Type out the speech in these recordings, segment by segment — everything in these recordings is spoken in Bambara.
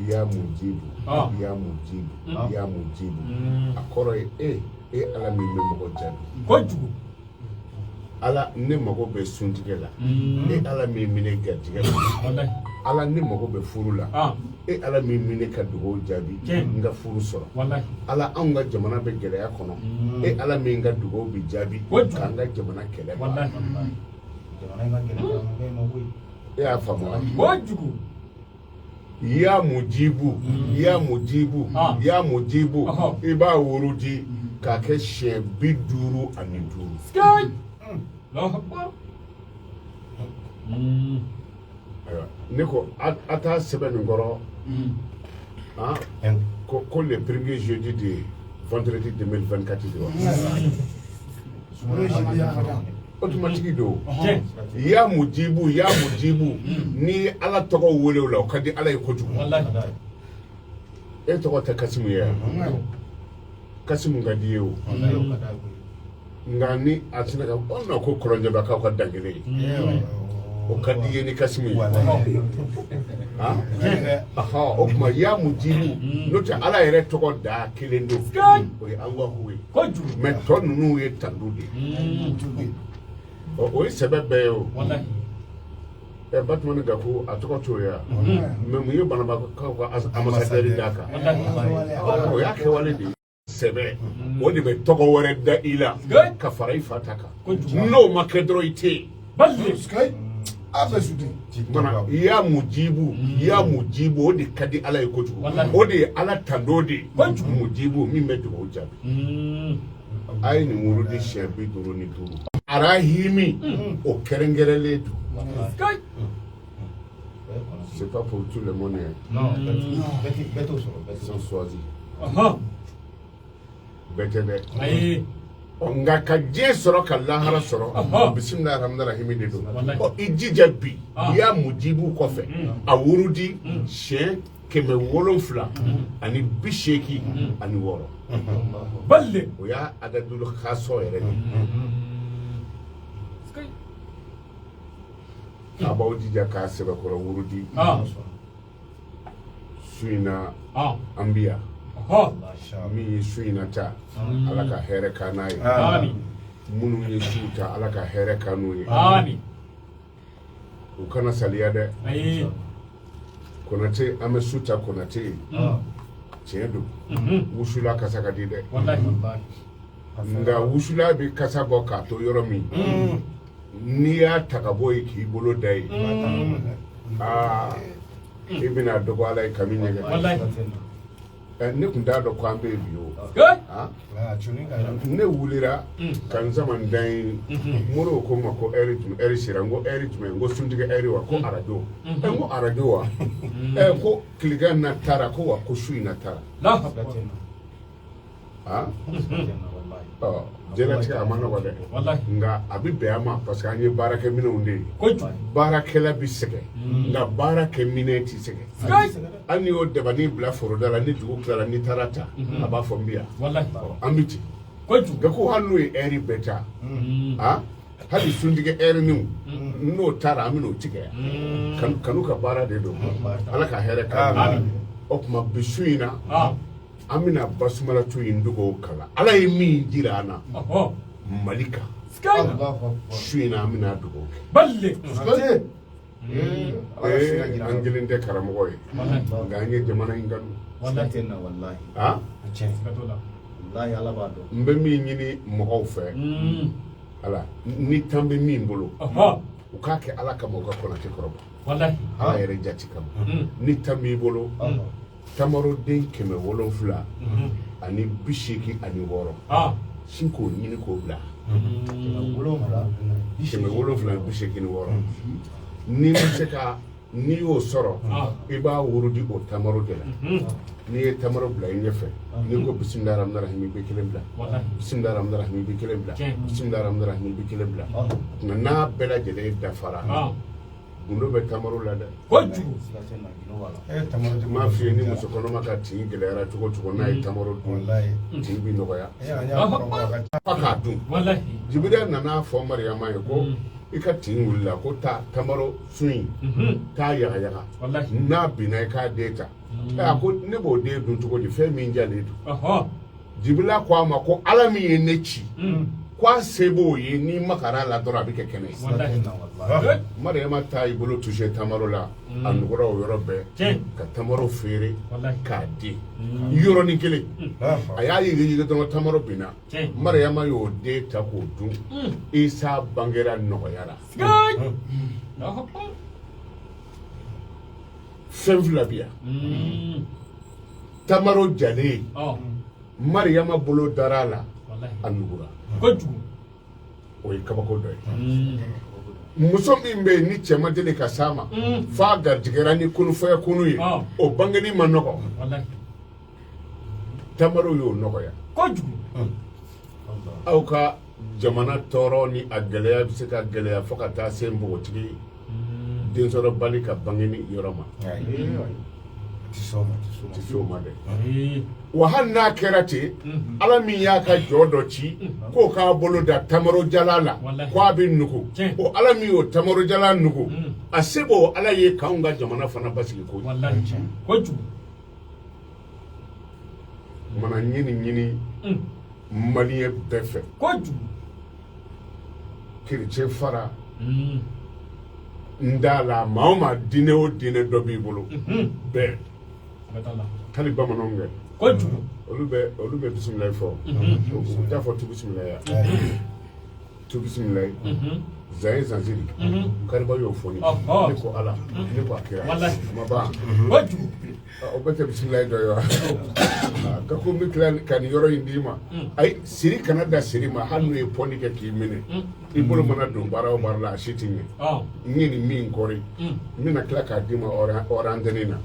Ya mujibu, ya mujibu, ya mujibu, a kɔrɔ ye e Ala min bɛ mɔgɔ jaabi. Kojugu. Ala, ne mago bɛ suntigɛ la, e Ala min bɛ ne garijɛgɛ la. Ala, ne mago bɛ furu la, e Ala min bɛ ne ka dugawu jaabi, n ka furu sɔrɔ. Ala, anw ka jamana bɛ gɛlɛya kɔnɔ, e Ala min ka dugawu bɛ jaabi, k'an ka jamana kɛlɛ ban. E y'a faamu wa? Kojugu. Ya mujibu, ya mujibu, ya mujibu, i b'a wurudi k'a kɛ siɲɛ 55. Ayiwa, ne ko a t'a sɛbɛn nin kɔrɔ ko le premier jeudi de vendredi 2024 de wa? Automatique don. Ya mujibu, ya mujibu, n'i ye Ala tɔgɔ wele o la, o ka di Ala ye kojugu. E tɔgɔ tɛ Kasimu ye yan? Kasimu ka di ye o, nka ni a tɛna ka ɔ ko kɔlɔnjɛbakaw ka dankelen ye, o ka di ye ni Kasimu ye. O tuma ya mujibu, n'o tɛ Ala yɛrɛ tɔgɔ da kelen don, o ye Alahu ye, mais tɔ ninnu ye tandu de ye. O ye sɛbɛ bɛɛ ye o. Ɛ Batumani Gaku, a tɔgɔ t'o ye wa? Mais mun ye banabakaw ka ambassadeur d'a kan? O y'a kɛwale de ye. Sɛbɛ o de bɛ tɔgɔ wɛrɛ da i la ka fara i fa ta kan. N'o ma kɛ dɔrɔn, i tɛ yen. Ya mujibu, ya mujibu, o de ka di Ala ye kojugu. O de ye Ala tando de ye. Mujibu min bɛ dugawu jaabi. A ye nin wurudi siɲɛ 55. Arahimi, o kɛrɛnkɛrɛnlen don. C'est pas pour tout le monde. Non, bɛɛ t'o sɔrɔ. Ils sont choisis. Bɛɛ tɛ dɛ. Nka ka diɲɛ sɔrɔ, ka lahara sɔrɔ, bisimilahi rahmani rahimi de don. Ɔ, i jija bi, ya mujibu kɔfɛ, a wurudi siɲɛ 786. O y'a adadulu kasɔ yɛrɛ de. A b'aw jija k'a sɛbɛkɔrɔ wurudi su in na. An bi yan, min ye su in na ta, Ala ka hɛrɛ k'an n'a ye. Minnu ye suw ta, Ala ka hɛrɛ k'an n'u ye. U kana saliya dɛ. Konate, an bɛ su ta Konate ye. Tiɲɛ don, wusula kasa ka di dɛ. Nka wusula bɛ kasa bɔ k'a to yɔrɔ min, n'i y'a ta ka bɔ yen k'i bolo da yen, aa, i bɛna dɔgɔ Ala ye kami ɲɛgɛn. Ne tun t'a dɔn ko an bɛ yen bi o. Ne wulira ka n sama n dan ye. Moriw ko n ma ko ɛri jumɛn, ɛri sera. N ko ɛri jumɛn? N ko suntigɛ ɛri wa? Ko arajo. Ɛ, n ko arajo wa? Ɛ, ko tilegan na taara ko wa, ko su in na taara. Ɔ, diɲɛlatigɛ a ma nɔgɔ dɛ, nka a bɛ bɛn a ma parce que an ye baarakɛminɛnw de ye. Baarakɛla bɛ sɛgɛn, nka baarakɛminɛn tɛ sɛgɛn. Hali n'i y'o dabani bila foroda la, ni dugu tilala, n'i taara ta, a b'a fɔ n bɛ yan, an bɛ ten. Nka ko hali n'o ye ɛri bɛɛ ta, hali suntigɛ ɛriniw n'o taara, an bɛ n'o tigɛ yan. Kanu ka baara de don. Ala ka hɛrɛ k'an ye. O tuma bi su in na, an bɛna basumalatu in dugawu kalan. Ala ye min jira an na Mali kan su in na, an bɛna dugawu kɛ. An kelen tɛ karamɔgɔ ye, nka an ye jamana in kanu. N bɛ min ɲini mɔgɔw fɛ, ala ni tan bɛ min bolo, u k'a kɛ Ala kama, u ka Konate kɔrɔbɔ Ala yɛrɛ jati kama. Ni tan b'i bolo, tamaroden 786, sin k'o ɲini k'o bila. 786, n'i ma se ka, n'i y'o sɔrɔ, i b'a wurudi o tamaro de la. N'i ye tamaro bila i ɲɛfɛ, n'i ko bisimilahi rahmani rahim, i bɛ kelen bila. Bisimilahi rahmani rahim, i bɛ kelen bila. Bisimilahi rahmani rahim, i bɛ kelen bila. Nka n'a bɛɛ lajɛlen dafara, gundo bɛ tamaro la dɛ. Kojugu. N m'a f'i ye, ni muso kɔnɔma ka tin gɛlɛyara cogo cogo, n'a ye tamaro dun, tin bɛ nɔgɔya. Fa k'a dun. Jibiriya nana fɔ Mariyama ye ko I ka tin wulila ko taa tamaro sun in taa yagayaga, n'a binna i k'a den ta. A ko ne b'o den dun cogo di, fɛn min jalen don? Jibila ko a ma ko Ala min ye ne ci, ko a se b'o ye, n'i magara a la dɔrɔn a bɛ kɛ kɛnɛ ye. Mariyama taa i bolo touché tamaro la, a nugura o yɔrɔ bɛɛ ka tamaro feere k'a di yɔrɔnin kelen. A y'a yigiyigi dɔrɔn, tamaro binna. Mariyama y'o den ta k'o dun. Isa bangera nɔgɔya la. Fɛn fila bi yan: tamaro jalen, Mariyama bolo dara a la, a nugura. O ye kabako dɔ ye. Muso min bɛ yen ni cɛ ma deli ka s'a ma, f'a garijɛgɛra ni kunufɔya kunu ye, o bangeni ma nɔgɔ, tamaro y'o nɔgɔya. Aw ka jamana tɔɔrɔ ni a gɛlɛya bɛ se ka gɛlɛya fo ka taa se npogotigi densɔrɔbali ka bangeni yɔrɔ ma. Tɛ s'o ma dɛ. Wa hali n'a kɛra ten, Ala min y'a ka jɔ dɔ ci k'o k'a bolo da tamaro jalan la k'a bɛ nugu, o Ala min y'o tamaro jalan nugu, a se b'o Ala ye k'anw ka jamana fana basigi koyi. Mana ɲini ɲini maliyɛn bɛɛ fɛ, kerecɛn fara n da la, maa o maa, diinɛ o diinɛ dɔ b'i bolo bɛɛ, hali bamananw kɛ, olu bɛ bisimilayi fɔ, u t'a fɔ tu bisimilayi ya, tu bisimilayi zaye zanziri kariba y'o fɔ ne ko Ala, ne ko a kira ma ban. O bɛɛ tɛ bisimilayi dɔ ye wa? Kako n bɛ tila ka nin yɔrɔ in d'i ma. Ayi, siri kana da siri ma, hali n'u ye pɔni kɛ k'i minɛ, i bolo mana don baara o baara la, a si tɛ ɲɛ. N ye nin min kɔri, n bɛna tila k'a d'i ma hors antenne na.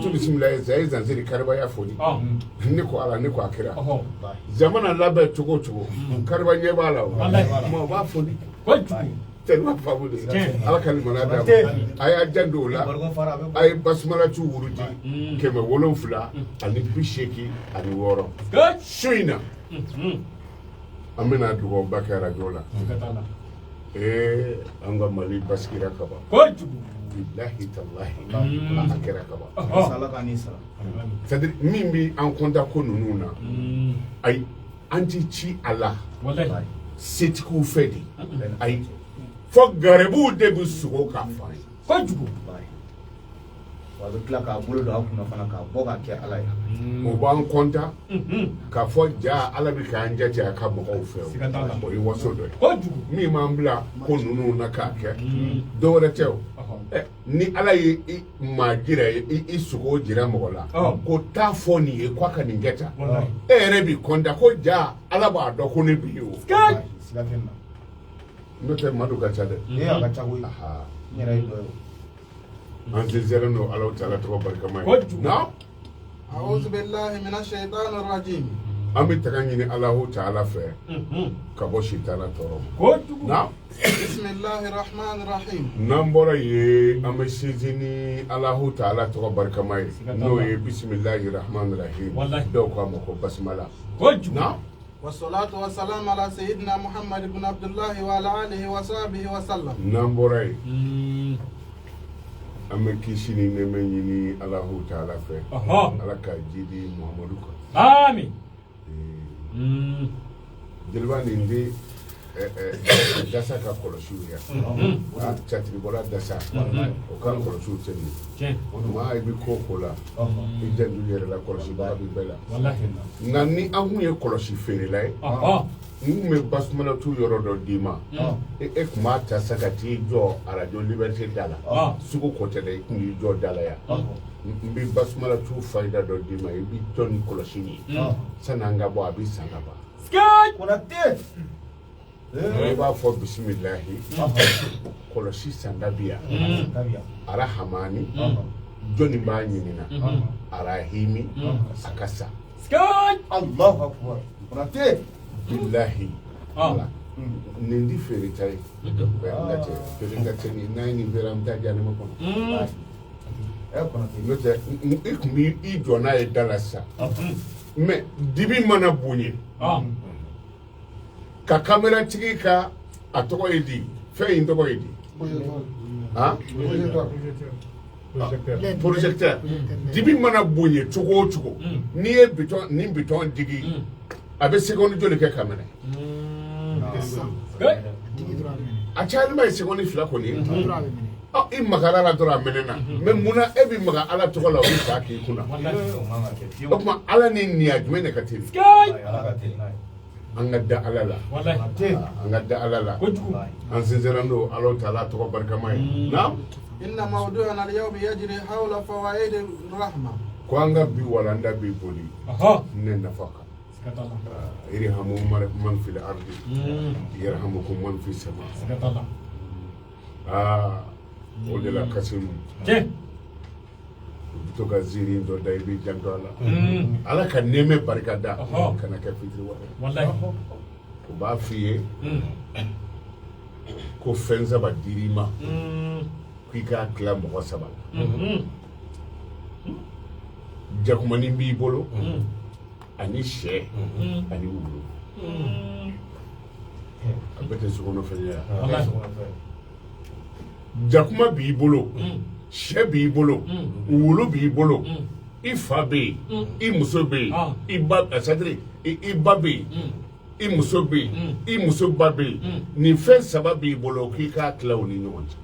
Tu bisimilayi zaye zanziri kariba y'a fɔ ne ko Ala, ne ko a kira. Jamana labɛn cogo o cogo, kariba ɲɛ b'a la o ma, o b'a fɔ tellement faamu de. Ala ka limaniya d'a ma. A y'a janto o la, a ye basumalatu wurudi 786. Su in na an bɛna dugawuba kɛ arajo la. Ee, an ka Mali basigira kaban, bilahi talahi, a kɛra kaban. C'est à dire min bɛ an kɔnta ko ninnu na, ayi, an ti ci a la setigiw fɛ de, ayi, fo garibuw de bɛ sogo k'a fa ye. Kojugu. A bɛ tila k'a bolo don a kunna fana k'a bɔ k'a kɛ Ala ye. O b'an kɔnta k'a fɔ ja Ala bɛ k'an jate a ka mɔgɔw fɛ, o ye waso dɔ ye. Min b'an bila ko ninnu na k'a kɛ, dɔwɛrɛ tɛ o. Ni Ala ye maa jira i sogo jira mɔgɔ la ko taa fɔ nin ye k'a ka nin kɛ tan, e yɛrɛ b'i kɔnta ko ja Ala b'a dɔn ko ne b'i ye o. N'o tɛ Madu ka ca dɛ. Ee, a ka ca koyi. N yɛrɛ ye dɔ ye. An sinsinlen don Alahu taala tɔgɔ barikama ye. Naam. A'udhu billahi minash shaitanir rajim. An bɛ tanga ɲini Alahu taala fɛ ka bɔ sitana tɔɔrɔ ma. Naam. Bismillahir rahmanir rahim. N'an bɔra yen, an bɛ sinsin ni Alahu taala tɔgɔ barikama ye, n'o ye bisimilahi rahmanir rahim. Dɔw k'a ma ko basimala. Naam. والصلاة والسلام على سيدنا محمد بن عبد الله وعلى آله وصحبه وسلم. N'an bɔra yen, an bɛ kisi ni nɛɛmɛ ɲini Alahu taala fɛ, Ala ka jidi Muhamadu kan. Amin. Jeliba, nin de dasa ka kɔlɔsiw ye, catiribɔla dasa o ka kɔlɔsiw tɛ nin ye. Maa i bɛ ko o ko la, i janto i yɛrɛ la, kɔlɔsibaga bɛ bɛɛ la. Nka ni an kun ye kɔlɔsi feerela ye, n kun bɛ basumalatu yɔrɔ dɔ d'i ma, e kun b'a ta sa ka t'i jɔ arajo Liberté da la, sugu ko tɛ dɛ, i kun b'i jɔ da la yan, n bɛ basumalatu fayida dɔ d'i ma, i bɛ jɔ ni kɔlɔsi nin ye, sanni an ka bɔ a bɛ san ka ban. Konate. I b'a fɔ bisimilahi, kɔlɔsi sanda bi yan, arahamani, jɔnni b'a ɲinina, arahimi, a ka sa. Allahu akbar. Konate. Bilahi, nin di feere ta ye, feere ka tɛ nin n'a ye nin feere, an bɛ taa jahanama kɔnɔ. Konate. N'o tɛ i kun b'i jɔ n'a ye da la sisan, mɛ dibi mana bonya ka kameratigi ka a tɔgɔ ye di fɛn. Fɛn in tɔgɔ ye di? Han, projecteur. Dibi mana bonya cogo o cogo, n'i ye bitɔn ni bitɔn digi, a bɛ seconde joli kɛ ka minɛ? A cayalen ye seconde 2 kɔni ye. I magara la dɔrɔn, a mɛnɛna. Mais munna e bɛ maga Ala tɔgɔ la, o bɛ fa k'i kunna? O tuma Ala ni niya jumɛn de ka teli? An ka da Ala la, an ka da Ala la. An sinsinna n'o Ala taala tɔgɔ barikama ye. Naam. Inna mawdu'ana al-yawma yajri hawla fawaid rahma. Ko an ka bi walanda bi boli ne nafa kan. Irhamu man fil ardi yarhamukum man fis sama. Aa, o de la Kasimu, u bɛ to ka ziiri dɔ da, i b'i janto a la. Ala ka nɛɛmɛ barika da, kana kɛ fitiriwale. O b'a f'i ye ko fɛn saba dir'i ma k'i k'a tila mɔgɔ saba la. Jakumanin b'i bolo, ani sɛ, ani wulu. A bɛɛ tɛ sokɔnɔfɛn ye. Jakuma b'i bolo, sɛ b'i bolo, wulu b'i bolo, i fa bɛ yen, i muso bɛ yen, i ba, c'est-à-dire i ba bɛ yen, i muso bɛ yen, i muso ba bɛ yen. Nin fɛn saba b'i bolo k'i k'a tila u ni ɲɔgɔn cɛ.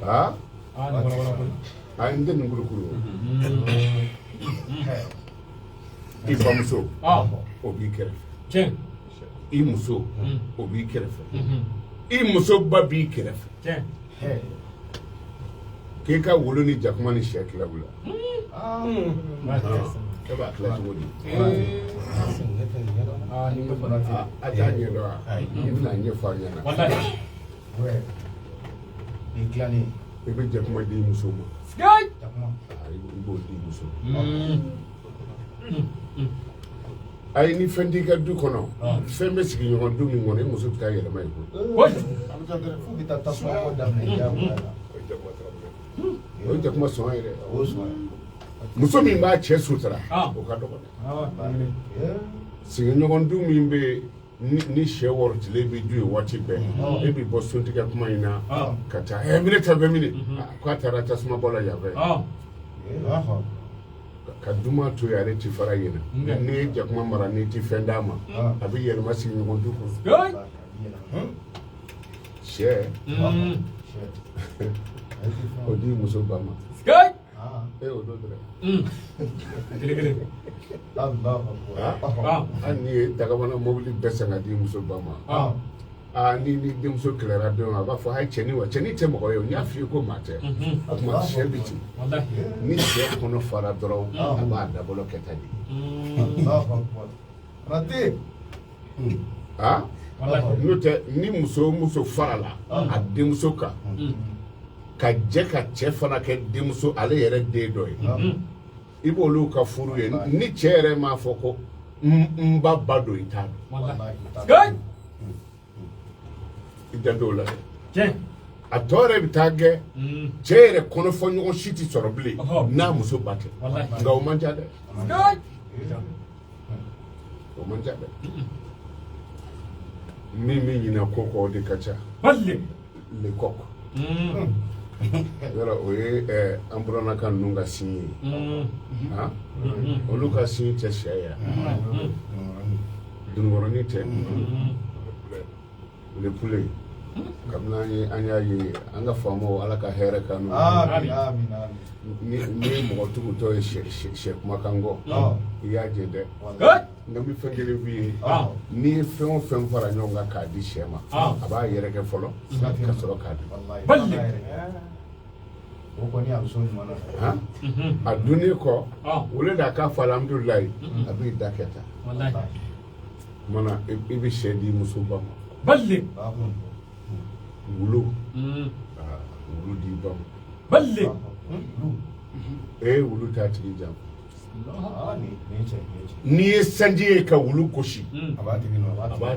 Aa, a n tɛ nin kurukuru. I bamuso, o b'i kɛrɛfɛ. I muso, o b'i kɛrɛfɛ. I muso ba b'i kɛrɛfɛ. K'i ka wolo ni jakuma ni sɛ tila u la, e b'a tila cogo di? A t'a ɲɛdɔn wa? I bɛna ɲɛfɔ a ɲɛna. I bɛ jakuma di i muso ma. I b'o di i muso ma. Ayi, ni fɛn t'i ka du kɔnɔ, fɛn bɛ sigi ɲɔgɔn du min kɔnɔ, i muso bɛ taa yɛlɛma yen koyi. O ye jakuma sɔn ye dɛ. Muso min b'a cɛ sutura, o ka dɔgɔ dɛ. Sigiɲɔgɔn du min bɛ yen ni sɛ wɔrɔtilen bɛ du ye waati bɛɛ, e bɛ bɔ suntigɛ kuma in na ka taa ɛ minɛ ta bɛ minɛ, k'a taara tasuma bɔ la yan fɛ ka duman to yen, ale ti fara yen na. N'i ye jakuma mara, n'i ti fɛn d'a ma, a bɛ yɛlɛma sigiɲɔgɔn du kɔnɔ. Sɛ, o di muso ba ma. E o don dɛrɛ. Hali n'i ye dagabana mobili bɛɛ san ka di muso ba ma, aa, ni denmuso kɛlɛra don, a b'a fɔ a ye cɛnin wa, cɛnin tɛ mɔgɔ ye o, n y'a f'i ye ko maa tɛ. O tuma sɛ bɛ ten, ni sɛ kɔnɔ fara dɔrɔn, a b'a dabɔlɔ kɛ tan de. Aa, n'o tɛ, ni muso o muso farala a denmuso kan ka jɛ ka cɛ fana kɛ denmuso ale yɛrɛ den dɔ ye, i b'olu ka furu ye. Ni cɛ yɛrɛ m'a fɔ ko n ba ba don, i t'a dɔn. I janto o la dɛ. A tɔ yɛrɛ bɛ taa kɛ cɛ yɛrɛ kɔnɔfɔ ɲɔgɔn si tɛ sɔrɔ bilen n'a muso ba tɛ. Nka o man ca dɛ, o man ca dɛ. Min bɛ ɲinɛ ko kɔ, o de ka ca. Le coq yɔrɔ, o ye an buranaka ninnu ka sin ye. Han, olu ka sin tɛ sɛ ye, dununkɔrɔnin tɛ, le poulet. Kabini an ye, an y'a ye an ka faamaw, Ala ka hɛrɛ k'an n'u ni mɔgɔ tugutɔ ye sɛ kumakan kɔ, i y'a jɛ dɛ. Nka n bɛ fɛn kelen f'i ye: n'i ye fɛn o fɛn fara ɲɔgɔn kan k'a di sɛ ma, a b'a yɛrɛkɛ fɔlɔ ka sɔrɔ k'a dun. A dunnen kɔ, o de k'a fɔ alhamdulilayi, a b'i da kɛ tan. Mana i bɛ sɛ di muso ba ma, wulu, wulu di ba ma. E wulu t'a tigi janfa. N'i ye sanji ye ka wulu gosi, a b'a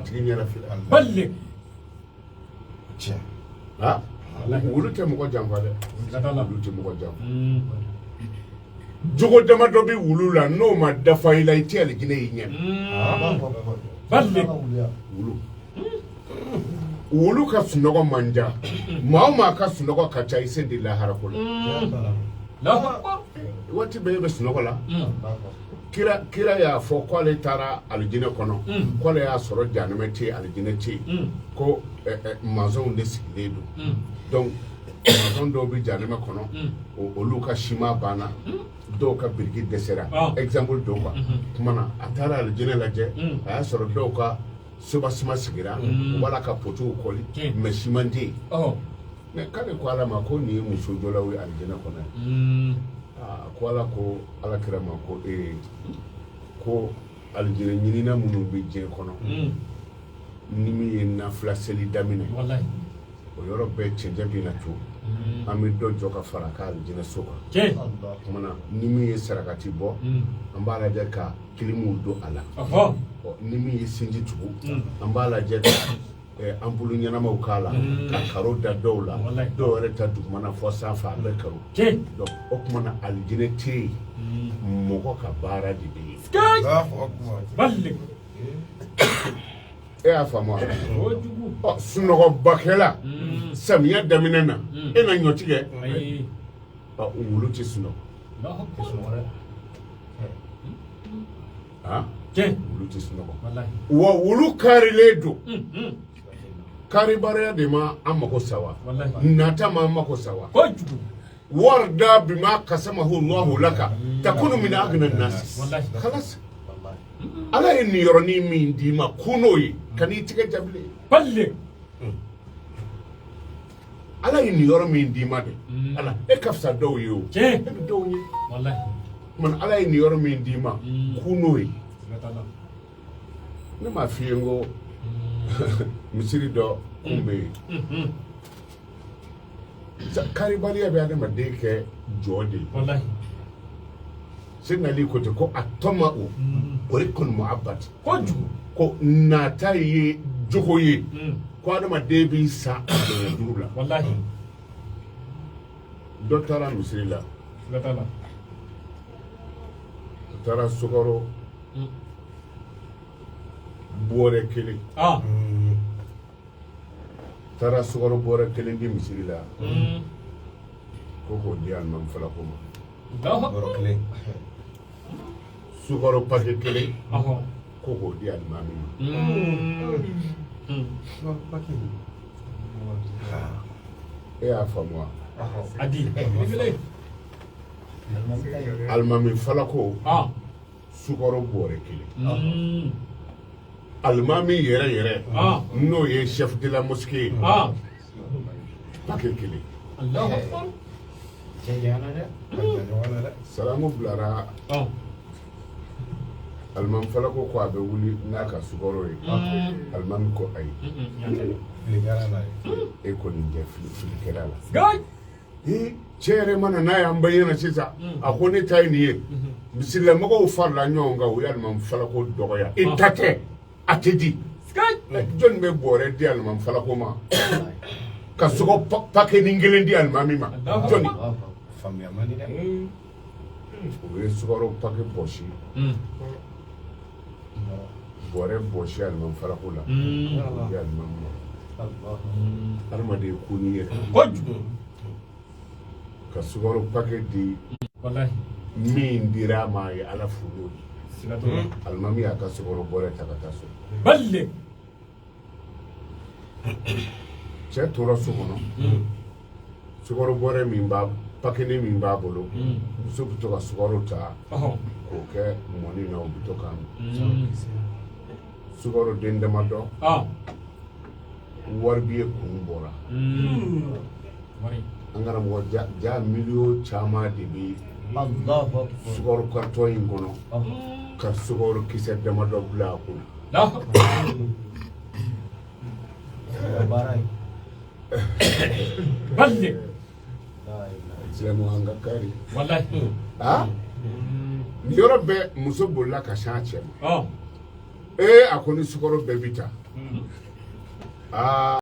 tigi ɲɛna filɛ. Wulu tɛ mɔgɔ janfa dɛ, wulu tɛ mɔgɔ janfa. Jogo damadɔ bɛ wulu la, n'o ma dafa i la, i tɛ alijinɛ y'i ɲɛ. Wulu. Wulu ka sunɔgɔ man jan. Maa o maa ka sunɔgɔ ka ca, i sen di lahara ko la. Waati bɛɛ e bɛ sunɔgɔ la. Kira y'a fɔ k'ale taara alijinɛ kɔnɔ, k'ale y'a sɔrɔ jahanama tɛ yen, alijinɛ tɛ yen, ko mansɔnw de sigilen don. Donc mansɔn dɔw bɛ jahanama kɔnɔ, olu ka siman banna, dɔw ka biriki dɛsɛra. Exemple dɔw quoi. Tuma na a taara alijinɛ lajɛ, a y'a sɔrɔ dɔw ka sobasima sigira, u b'a la ka potow kɔli, mais siman tɛ yen. Mais k'ale ko Ala ma ko nin ye musojɔlaw ye alijinɛ kɔnɔ yan. Ko Ala ko Ala kira ma ko ee ko alijinɛ ɲinina minnu bɛ diɲɛ kɔnɔ, ni min ye nafila seli daminɛ, o yɔrɔ bɛɛ cɛncɛn bɛ na to, an bɛ dɔ jɔ ka fara a ka alijinɛ so kan. Tuma na ni min ye sarakati bɔ, an b'a lajɛ ka kilimuw don a la. Ni min ye sinji tugu, an b'a lajɛ ka anpulu ɲɛnamaw k'a la, ka karo da dɔw la, dɔw yɛrɛ ta dugumana fɔ sanfɛ, a bɛɛ karo. Donc o tuma na alijinɛ tɛ yen, mɔgɔ ka baara de bɛ yen. E y'a faamu wa? Ɔ, sunɔgɔbakɛla, samiya daminɛ na, e na ɲɔ tigɛ. Ɔ, wulu tɛ sunɔgɔ. Wulu tɛ sunɔgɔ. Wa wulu karilen don. Karibariya de ma an mako sa wa, nata ma an mako sa wa. Warda bima kasamahu Allahu laka takunu min agna nasi. Khalas. Ala ye nin yɔrɔnin min d'i ma, kun n'o ye, ka n'i tigɛ jabile. Ala ye nin yɔrɔ min d'i ma dɛ, Ala e ka fisa dɔw ye o, e bɛ dɔw ye. Tuma Ala ye nin yɔrɔ min d'i ma, kun n'o ye. Ne m'a f'i ye n ko misiri dɔ kun bɛ yen. Karibaliya bɛ adamaden kɛ jɔ de ye. Seydina Ali ko ten ko a tɔma o o ye kɔni abadi ko nata ye jogo ye, ko adamaden b'i sa a dɔnya juru la. Dɔ taara misiri la, a taara sukaro bɔrɛ kelen, taara sukaro bɔrɛ kelen di misiri la, ko k'o di alimami falako ma. Sukaro pake kelen, ko k'o di alimami ma. E y'a faamu wa? Alimami falako sukaro bɔrɛ kelen, alimami yɛrɛ yɛrɛ n'o ye chef de la mosquée ye, pake kelen. Salamu bilara, alimami falako ko a bɛ wuli n'a ka sukaro ye. Alimami ko ayi, e kɔni tɛ fili kɛra la. Cɛ yɛrɛ mana n'a y'an bayyana sisan, a ko ne ta ye nin ye. Misilamɔgɔw farala ɲɔgɔn kan, u ye alimami falako dɔgɔya. E ta tɛ, a tɛ di. Jɔnni bɛ bɔrɛ di alimami falako ma, ka sɔgɔ pakenin kelen di alimami ma? Jɔnni? U ye sukaro pake bɔsi, bɔrɛ bɔsi alimami falako la, k'o di alimami ma. Adamaden ko n'i yɛrɛ ka sukaro pake di min dira a ma, a ye Ala fo n'o ye. Alimami y'a ka sukaro bɔrɛ ta ka taa so. Cɛ tora so kɔnɔ, sukaro bɔrɛ min b'a pakenin min b'a bolo, muso bɛ to ka sukaro ta k'o kɛ mɔni na, o bɛ to k'a min. Sukaro den damadɔ, waribiye kun bɔra. An karamɔgɔ, ja miliyɔn caman de bɛ sukaro karitɔn in kɔnɔ, ka sukaro kisɛ damadɔ bila a kunna. Silamɛw, an ka kari. Nin yɔrɔ bɛɛ, muso bolila ka sin a cɛ ma. Ee, a ko ni sukaro bɛɛ bi ta, aa.